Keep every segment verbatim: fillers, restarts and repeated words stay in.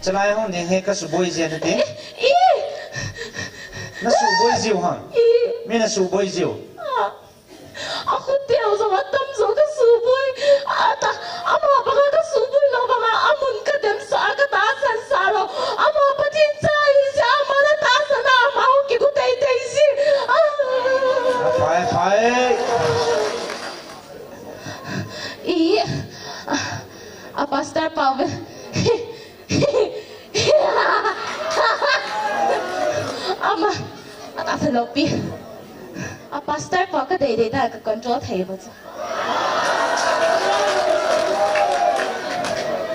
Chalai hung ding hi kasuboi jia nati. I, i. Nasuboi jiu ham? I. Mi nasuboi jiu. Ah. Akhuteu jong atam jong kasuboi. Ata, ama banga kasuboi lou banga, amun kademsah, katahsan sah lou. Ama Pathen cha ahi jeh a, ama natahsan a, ama hung kigo teitei ji. Ah. Phai, phai. I, a pastor pa ve. Ama, atahsan lou pi. A pastor pa kadei dei ta ka control thei bou chu.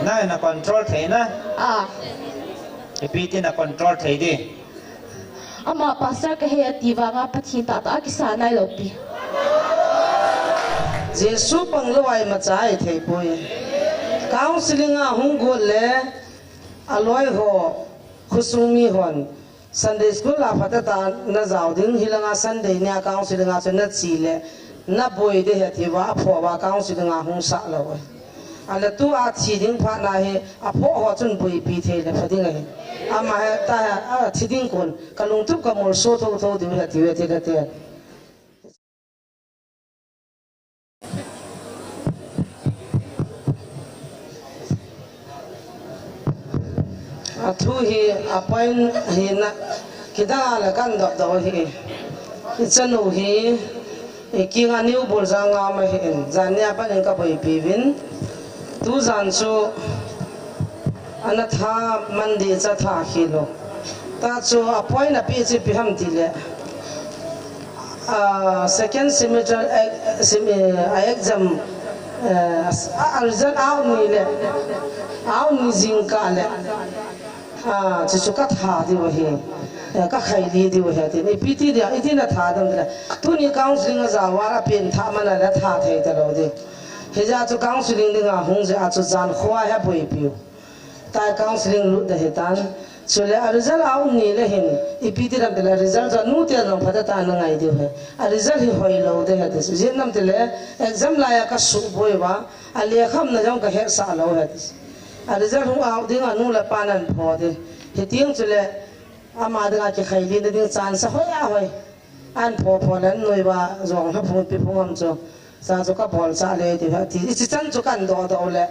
Nang na control thei na? Ah. Ipi ti na control thei di? Ama pastor kahi ati vanga Pathen tahtah a kisa nailou pi. Jesu pang lou a imacha ahithei poi. Counseling a hung got le aloi ho, khosung mi hon Sunday school a phatah a najao ding, hilanga Sunday nia counseling a chu nache le naboi ding ahi tia aphoh uva counseling a hung sah lou e. Ahile tua thi ding phat na hi aphoh ho chun boipi thei le pha ding ahi. Ama hi ta hi, athi ding kon, kalungtup kamolso thotho diu ahi tia ti kate. Athu hi apoint hina, kidang a le kan dop dop hi. Ichanu hi, ikinga new bol jang ngam ahin, jan nia pat in kaboipi uvin. Tujan chu ana tha Monday cha tha khel u. Tah chu apoint api chu ipi ham tile, ah, second semester, eh, sem-, eh, a exam, eh, a, a result out ni le, out ni jingkah le, ah, chuchu katha diu ahi, eh, kakhaili diu ahi, tin ipi ti dia, iti natha dem tile. Tuni counseling ajao a, apen tha man a le tha thei talou di. Hijeh a chu counseling dinga hung jeh a chu jan kho a hi aboipiu. Tua counseling lut ding ahitan. Chule a result out ni le hin, ipi ti dem tile a result chu anu te jong phatah a ana ngai diu ahi. A result hi hoilou ding ahi ti. Ijeh inem tile exam lai a kasuboi uva, a lekha umna jong kahetsah lou ahi ti. A result hung out ding anu le apan ana phoh ding. Hiti chule ama dinga kikhailina ding chance ahoi ahoi. Ana phoh phoh le anoi uva jong lha phung ipi phung ham chu. Cha chu kabol cha le ti, ti. Ichi chan chu kan doh doh le.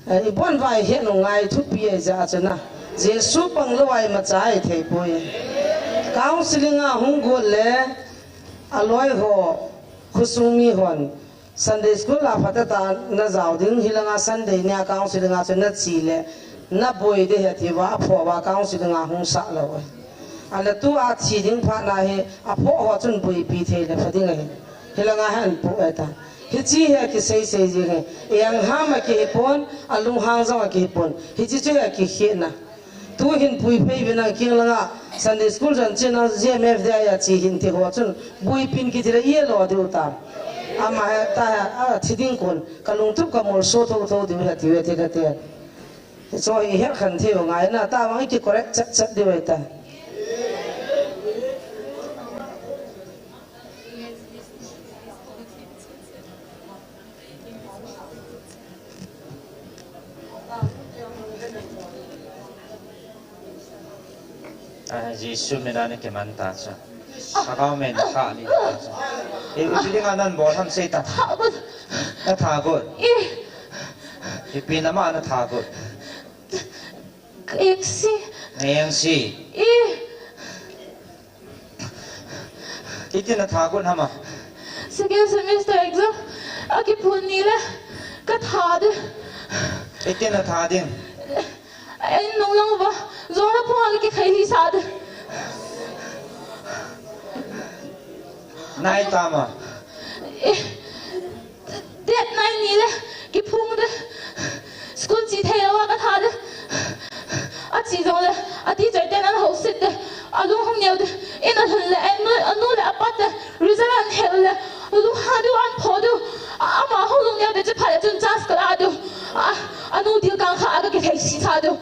Eh, ibon uva ihet u ngai thupi ahi jeh a chu na. Jesu pang lou a imacha ahithei poi. Counseling a hung got le aloi ho, khosung mi hon Sunday school a phatah a najao ding, hilanga Sunday nia counseling a chu nache le naboi ding ahi tia aphoh uva counseling a hung sah lou e. Ahile tua thi ding phat na hi aphoh ho chun boipi thei le pha ding ahi. Hilanga hi ana poh e ta. Hiche hi akisei sei jing ahi. Ei angham akihi pon, alunghang jong akihi pon. Hiche chu hi akikhetna. Tu hin puiphei uvin lang kinglanga Sunday school jan chena G M F D I a che hin ti ho chun boipin kiti le ilo diu ta. Ama hi ta hi, athi ding kon, kalungtup kamolso thotho diu ahi tia ti kate. Hichu hi ihet khen thei u ngai na, tua vang iki correct chat chat diu ahi ta. Ah, Jesu mina ana kiman ta chu. Lhagao min kha ni ta chu. Eh, ipi dinga nabol ham sei ta. Tha got. Natha got. Eh. Ipi nama natha got. Ka engse. Na engse. Eh. Iti natha got ham a? Second semester exam akiphun ni le katha ding. Iti natha ding? Ei nung lang uva, jong la phung a kikhaili sah ding. Nai tama. Eh, Date nine ni le kiphung ding. School che thei lou a katha ding. Ache jongle a teacher ten ana houset ding. Alung hung neo ding. In alhun le anu, anu le apa te result ana hel le, alung hang diu ana phoh diu. A, ama hung lung neo ding, chuphat le chun chance kala diu. A, anu dil kang kha a kakithei sisa diu.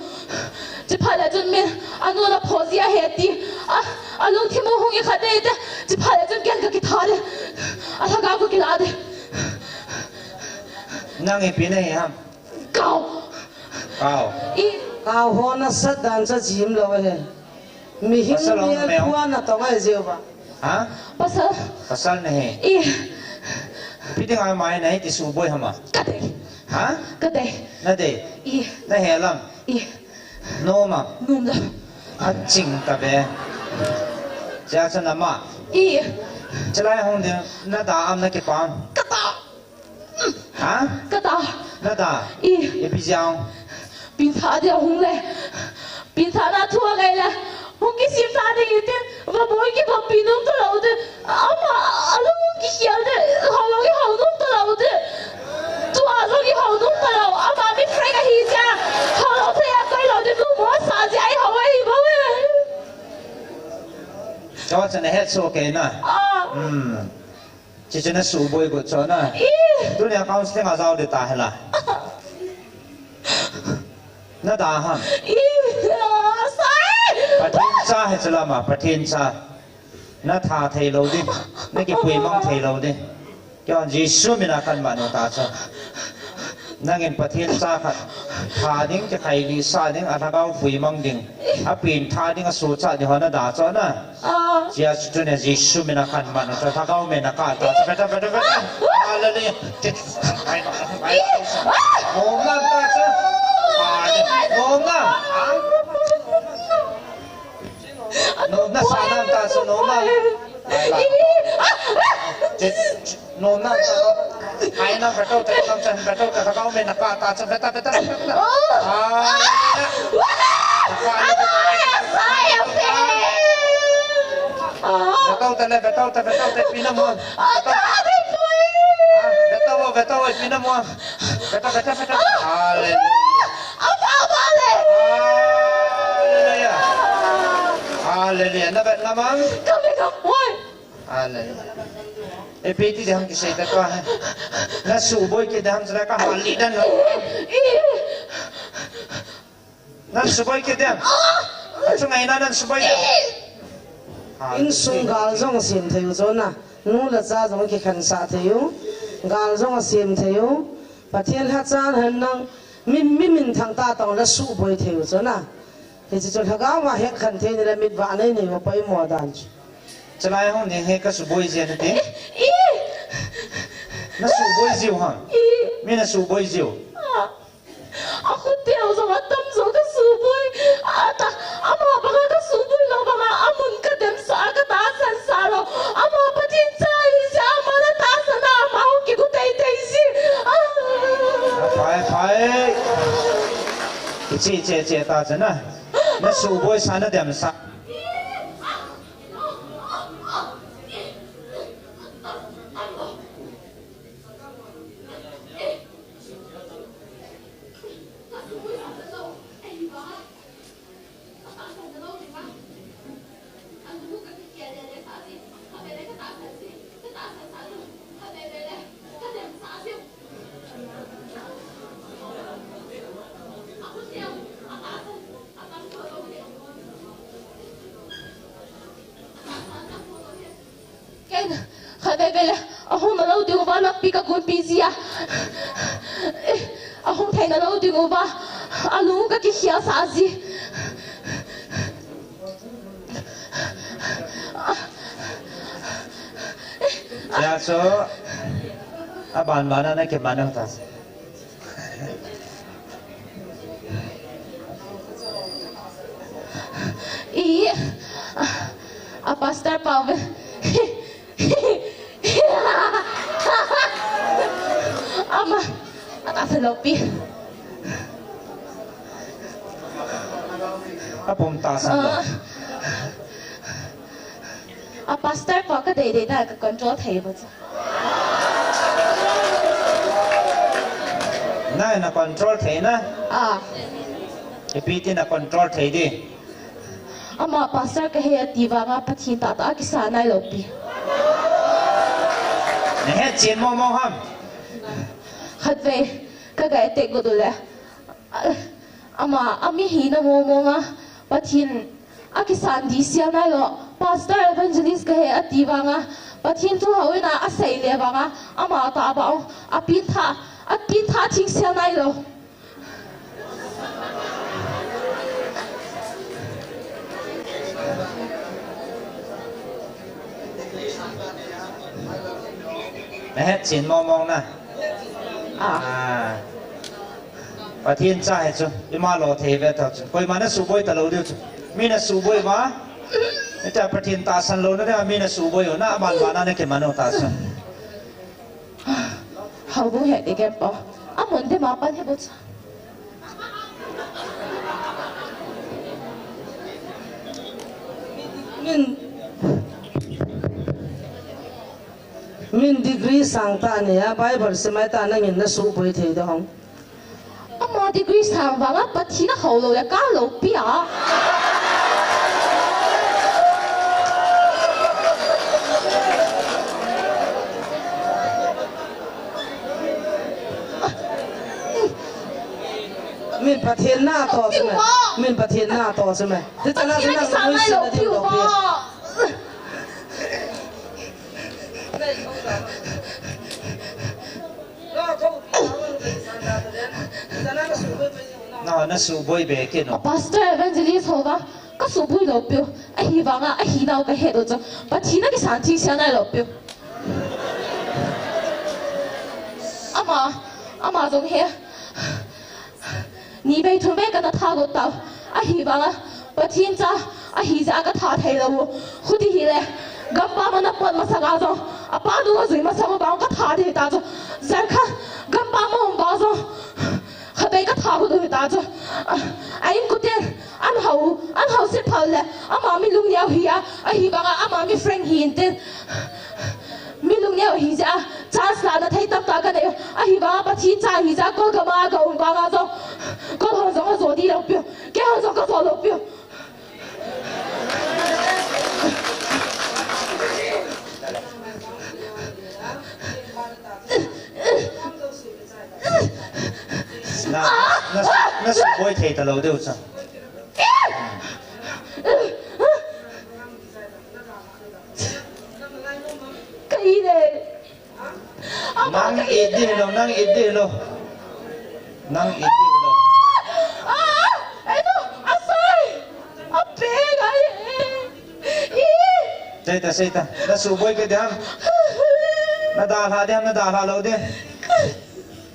Chuphat le chun min anu la phoh ji ahi ti. A, alungthim u hung ikhat ding te. Chuphat le chun ken kakitha ding. Alhagao kakila ding. Nang ipi nahi ham? Kao. Kao. I. Kau ho nasat dan chu jim lou ahi. Mihing pasal hong mial mel. Pua natong ahi jeh uva. Ha? Pasal. Pasal nahi. I. Ipi dinga mai nahi ti suboi ham a? Kadei. Ha? Kadei. Nadei. I. Nahet lam? I. Nom am? Nom lou. Aching ta ve. Chia cha nama. I. Chalai hung ding nada am nakipah am? Kata. Ha? Kata. Nada. I. Ipi jeh a? Pintha dia hung le. Pintha na thu angai le. Hung kisim ta ding iti. Vaboi kivoppi nom talou di. Ama alung kikhel di. Holou kihou nom talou di. Tua jong kihou nom talou. Ama mi friend ahi jeh a. Holou thei a koi lou di. Numo sa jeh a ihou ahi bou e. Chawa chana het so ke na. Ah. Hmm. Chichu na suboi got chu na. I. Tunia counseling a jao di ta hela. Nada ham? I. Sai. Pathen cha hi chu lama, Pathen cha. Natha thei lou di. Nakipuimang thei lou di. Keiman Jesu mina kahin man u ta chu. Nangin Pathen cha khat. Tha ding, kikhailih sah ding, alhagao puimang ding. Apen tha ding, asohcha ding ho nada chu na. Ah. Chia chu tunia Jesu mina kahin man u ta, lhagao mina kahin ta. Beta, beta, beta. Hallelujah. Nom nam ta chu. Nom nam. Nom na sa nam ta chu, nom nam. Nom na. Ai na, beto te, nam chan, beto te, lhagao mina kahin ta chu, beta, beta, beta, beta. Ah. Beto te le, beto te, beto te, ipi na mo. Beto. Ah, beto, beto, ipi na mo. Beta, beta, beta. Hallelujah. Hallelujah. Hallelujah. Na bet lam am? Hallelujah. Ipi ti ding ham kisei ta tua. Na suboi kit ding ham, sila ka hali dan na. Na suboi kit ding ham. Achunga ina na suboi ding ham. Insung gal jong asem thei u chu na. Nu le cha jong kikhen sah thei u. Gal jong asem thei u. Pathen lhacha hen lang. Mi, mi minthang tah tah le suboi thei u chu na. Hiche chu lhagao a hekhen thei ni le mitvah nei nei u poimo dan chu. Chalai hung ding hi ka suboi jia nati. I. Na suboi jiu ham? I. Mi na suboi jiu. Ah. Akhut teu jong atam jong ka suboi. Ata, ama banga ka suboi lou banga, amun ka demsah a ka tahsan sah lou. Ama Pathen cha ahi jeh a, ama na tahsan a, ama hung kigu teitei ji. Ah. Phai, phai. Che, che, che ta chu na. Na suboi sa na demsah. Ken, khatvei vei le, ahung nalou ding uva, nakpi ka gonpi ji a. Ahung thei nalou ding uva, alung ka kikhel sah ji. Tia chu, aban ban a na kiman nang ta. I, a pastor pa ve. Ama, atahsan lou pi. Apum tahsan lou. Ah. A pastor pa ka dei dei na ka control thei ba chu. Na, na control thei na? Ah. Ipi ti na control thei di? Ama pastor ka hi ati vanga Pathen tahtah a kisa nailou pi. Na hetchen momo ham? Khatvei ka ga attack got u le. Ama, ami hina momo nga, Pathen a kisan di sel nailou, pastor evangelist ka hi ati vanga, Pathen thu houin a asei le vanga, ama tah bang, apin tha, apin tha thing sel nailou. Nahet chin mong mong na. Ah. Ah. Pathen cha hi chu, ima lo thei ve ta chu. Koima na suboi ta lou diu chu. Mi na suboi va. Ita Pathen tahsan lou na dia mi na suboi u na aban ba na na kiman u ta chu. Hau bu he de ke po. Amun de ma pan he bu cha. Min, min degree sang ta nia, Bible simai ta nangin na suboi thei dong. Ama degree sang vanga Pathen a hou lou le ka lou pi a. Min Pathen na to chu me. Min Pathen na to chu me. Ti chana Pathen na na kisang ngai lou pi u ba. Na, na suboi be ke no. Pastor, evangelist ho va, ka suboi lou piu. Ahivanga, ahi nau ka he do cho. Pathen a kisan thing sia nai lou piu. Ama, ama jong he. Ni vei thum vei kana tha got tau. Ahivanga Pathen cha ahi jeh a ka tha thei lou u. Khuti hile, gampam a na pot masanga jong, apa nung a jui masang u vang ka tha thei ta chu. Jangkha gampam a um vang jong, khatvei ka tha got u hi ta chu. A, a inkoten an hau, an hau sit phal le, ama mi lungneo hi a, ahivanga ama mi frank hi intin. Mi lungneo hi jeh a, chance la na thei tamtah ka nei. Ahivanga Pathen cha hi jeh a, kol gam a ka um vanga jong, kol hon jong ajo di lou piu. Kei hon jong ka jo lou piu. Na, na, na suboi thei ta lou diu cha. Ka i le. Nang i di lo, nang i di lo. Nang i di lo. Ah, ah, eto, asai. Ape, ai, eh. I. Seita, seita. Na suboi ke diham. Na dalha diham, na dalha lou di.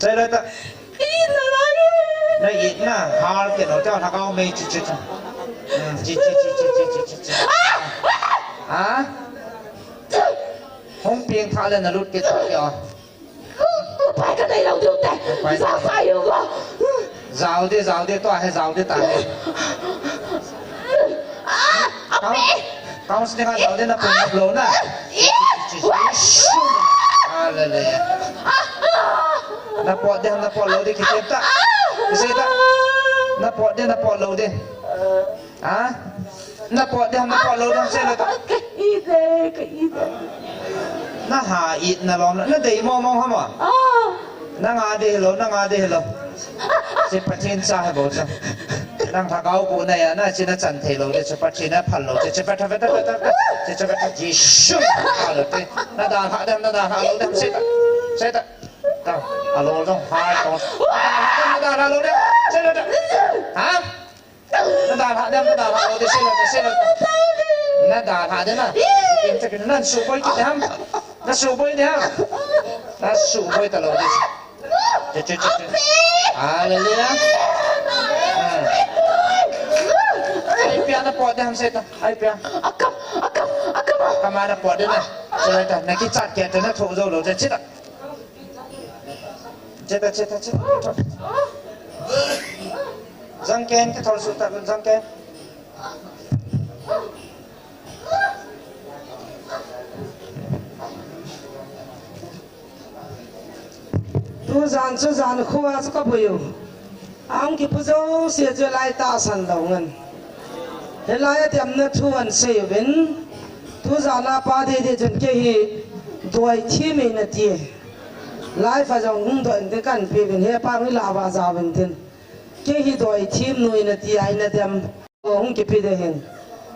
Chai lou ta. I na lai. Na i na har ke no ta lhagao mei chi chi chi. Hmm, chi chi chi. Ah, ah. Ha? Hung pieng tha le na lut ke ta ke a. Upai ka nei lou diu te. Upai. Za sa yu go. Zau de, zau de, to he zau de ta he. Ah, ape. Counseling a zau de na pun lou na. Hallelujah. Na pot de, na pot lou de, kiti ta. Kiti ta. Na pot de, na pot lou de. Ha? Na pot de, na pot lou de, sei lou ta. Ka i de, ka i de. Na ha i na lom, na dei mong mong ha mo. Ah. Na nga de lo, na nga de lo. Si Pathen cha he bo cha. Nang lhagao bu na ya, na chi na chan thei lou de, si Pathen na phal lou de, si Pathen, Pathen, Pathen, Pathen, si Pathen, Pathen, Jesu, phal lou de. Na dalha de, na dalha lou de, sei ta, sei ta. Ta, a lou jong ha to. Na dalha lou de, sei lou de. Ha? Na dalha de, na dalha lou de, sei lou de, sei lou de. Na dalha de na. Kim cha kin na suboi kit de ham. Na suboi de ham. Na suboi ta lou de. Che, che, che, che. Hallelujah. Ah. Ai pia na pot de ham sei ta. Ai pia. Akam, akam, akam. Kama na pot de na. Sei ta. Na kichat ke ta na tho jo lou de, sei ta. Che ta, che ta, che ta. Jang ken kithol suh ta, jang ken. Tu jan chu jan kho a chu ka boi u. Ahung kipu jouse chu lai tahsan lou ngan. Hilai a demna thu ahin sei uvin. Tu jan a pa didi chun kei hi doi thim eina ti. Life a jong hung doi inte kan pe uvin, he pa hung la va ja uvin tin. Kei hi doi thim nu eina ti a eina dem. Hung kipe de hin.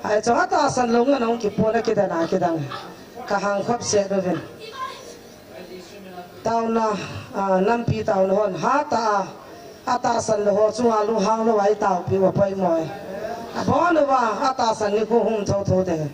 Ai chong a tahsan lou ngan hung kipo na kidang a kidang. Ka hang khop se uvin. Taona, ah, nampi taona hon hatah a, atahsan lou ho chunga lunghang lou a i taopi uva poimo e. Abon uva, atahsan nikho hung thotho te.